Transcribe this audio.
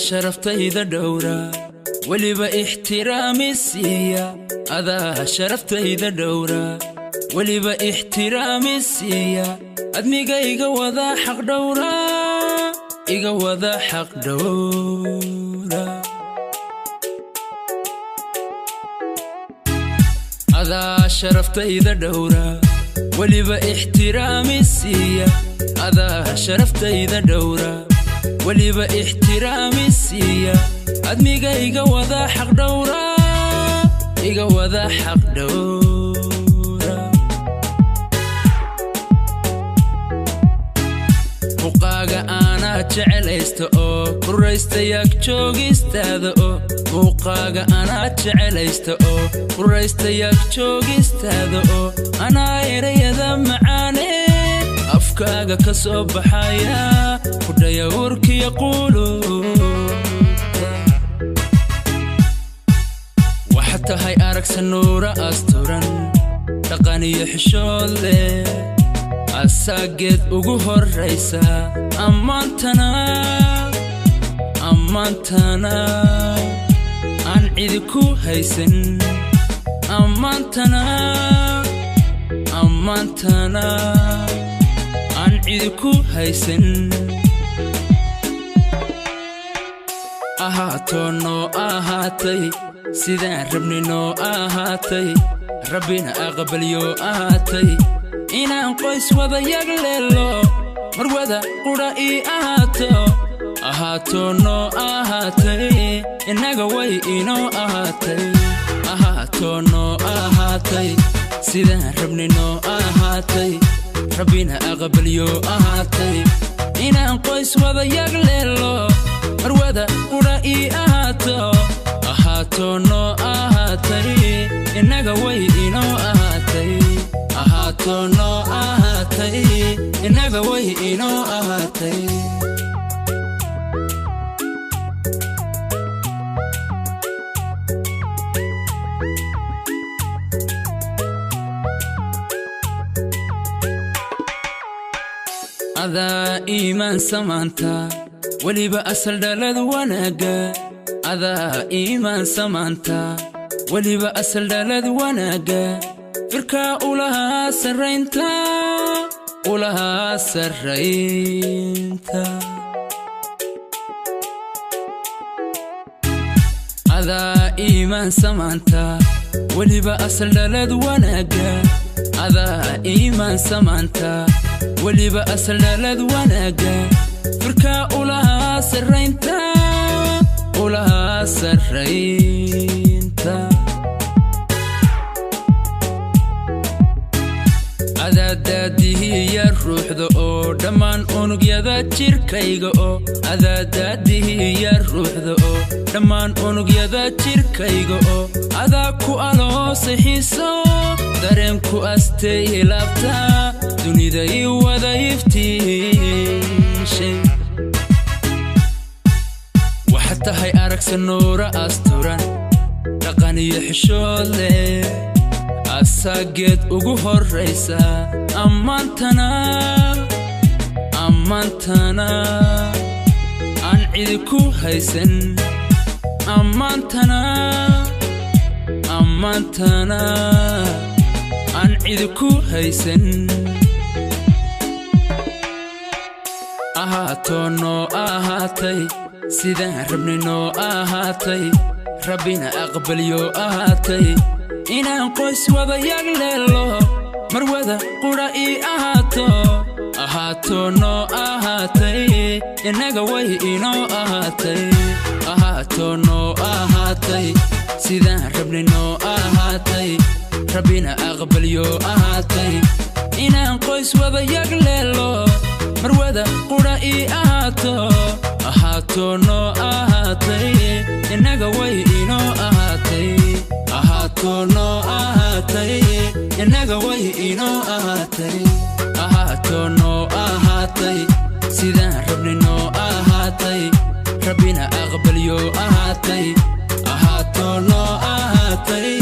Sharaftayda dhowra, weliba ixtiraami siiya. Adaa sharaftayda dhowra, weliba ixtiraami siiya. Admiga iga wada xaq dhowra, iga wada xaq dhowra. Adaa sharaftayda dhowra, weliba ixtiraami siiya. Adaa sharaftayda dhowra, weliba ixtiraami siiya. Admiga iga wada xaq dhowra, iga wada xaq dhowra. Muuqaaga aanaa jecelaysta oo kuraysta yaag joogistaada oo. Muuqaaga anaa jecelaysta oo kuraysta yaag joogistaada oo. Anaa erayada macaane afkaaga ka soo baxaya kudhaya urkiya quuluubta. Waxaad tahay aragsa nuura asturan, dhaqan iyo xishood leh, asaageed ugu horraysa. Ammaantana, ammaantana aan cidi ku haysan. Ammaantana, ammaantana aan cidi ku haysan. Ahaatoo noo ahaatay sidaan rabni noo ahaatay, Rabbina aqbalyo ahaatay. Inaan qoys wada yagleelo, marwada qudha ii ahaato. Ahaatoo noo ahaatay, innaga way inoo ahaatay. Ahaatoo noo ahaatay sidaan rabni noo ahaatay, Rabbina aqbalyo ahaatay. Inaan qoys wada yagleelo, marwada qudha ii ahaato. Ahaatoo noo ahaatay, innaga way inoo ahaatay. Ahaatoo noo ahaatay, innaga way inoo ahaatay. Adaa iimaan samaanta, weliba asal dhalad wanaagga. Adaa iimaan samaanta, weliba asal dhalad wanaagga. Firkaa ulahaa sarraynta, ulahaa sarraynta. Adaa iimaan samaanta, weliba asal dhalad wanaagga. Adaa iimaan samaanta, weliba asal dhalad wanaagga. Firkaa ulahaa sarraynta, ulahaa sarraynta. Adaadaadihiya ruuxda oo dhammaan unugyada jirkayga oo. Adaadaadihiya ruuxda oo dhammaan unugyada jirkayga oo. Adaa ku aloosay xiiso, dareenku astay laabta, dunida ii wada iftiishay. Waxaad tahay aragsa nuura asturan, dhaqan iyo xishood leh, asaageed ugu horraysa. Ammaantana, ammaantana aan cidi ku haysan. Ammaantana, ammaantana aan cidi ku haysan. Ahaatoo noo ahaatay sidaan rabni noo ahaatay, Rabbina aqbalyo ahaatay. Inaan qoys wada yagleelo, marwada qudha ii ahaato. Ahaatoo noo ahaatay, innaga way inoo ahaatay. Ahaatoo noo ahaatay sidaan rabni noo ahaatay, Rabbina aqbalyo ahaatay. Inaan qoys wada yagleelo, marwada qudha ii ahaato. Ahaatoo noo ahaatay, innaga way inoo ahaatay. Ahaatoo noo ahaatay, innaga way inoo ahaatay. Ahaatoo noo ahaatay sidaan rabni noo ahaatay, Rabbina aqbalyo ahaatay. Ahaatoo noo ahaatay.